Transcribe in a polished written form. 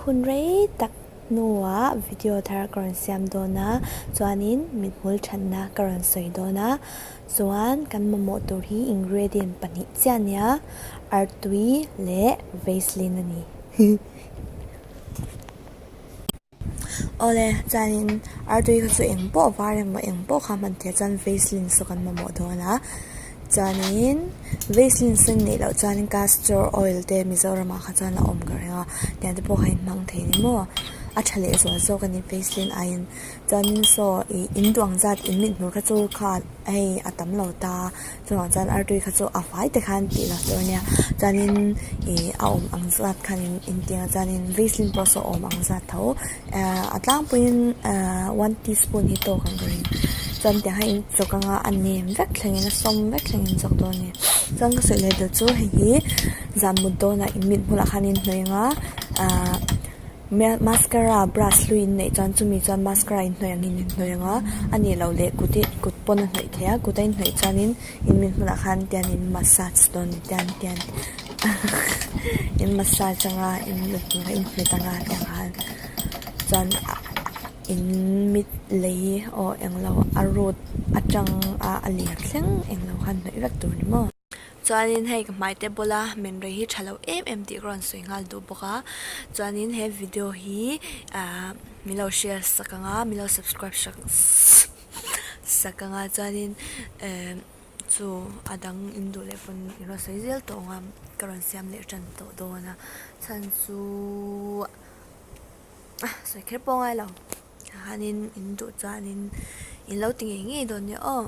Hun rei tak hnuah video thar ka rawn siam dawn a, chuanin mithmul thatna ka rawn sawi dawn a, chuan kan mamawh tur hi ingredient pahnih chiah a nia, artui leh vaseline a ni. Awle, chuanin artui kha chu eng pawh var emaw eng pawh kha hman theih chuan vaseline saw kan mamawh dawn a, chuanin vaseline sen neih loh chuanin castor oil te Mizoramah kha chuan a awm ka ring a, tiang te pawh kha in hmang thei ni maw, a tha leh zual zawk a ni vaseline aiin. Chuanin saw ih in duh ang zat in mit hmur kha chu kha hei a tam lo ta. Chuvang chuan artui kha chu a fai te khan tih loh tur a nia chuanin ih a awm ang zat khan in ti ang chuanin vaseline pawh saw awm ang zat tho ehh a tlangpuiin ehh one teaspoon hi tawk ang ka ring chuan tiang hian in chawk anga a nem vek thlengin a sawm vek thlengin chawk dawn a ni chuan ka sawi leh duh chu hei hi zan mut dawnah in mit hmunah khan in hnawih ang a ahh. Mascara brush hlui in neih chuan chumi chuan mascara in hnawih angin in hnawih ang a, a nih loh leh kut i kut pawn a hnawih theih a, kut a in hnawih chuanin in mit hmunah khan tian in massage dawn a ni tian tian in massage anga in mit hmunah in hmet anga tiang khan chuan in mit lei aw englo a root atang a a lir thleng englo khan hnawih vek tur a ni maw. Chuanin hei ka hmai te bula men rei hi tha lo em em tih ka rawn sawi nghal duh bawk a chuanin he video hi ahh min lo share sak ang a min lo subscribe sak sak ang a chuanin ehh chu a dang in duh leh pawn in rawn sawi zel tawh ang a ka rawn siam leh tan tawh dawn a chhan chu ah sawi kher pawh a ngai lo khanin in duh chuanin in lo ti ngei ngei dawn nia aw.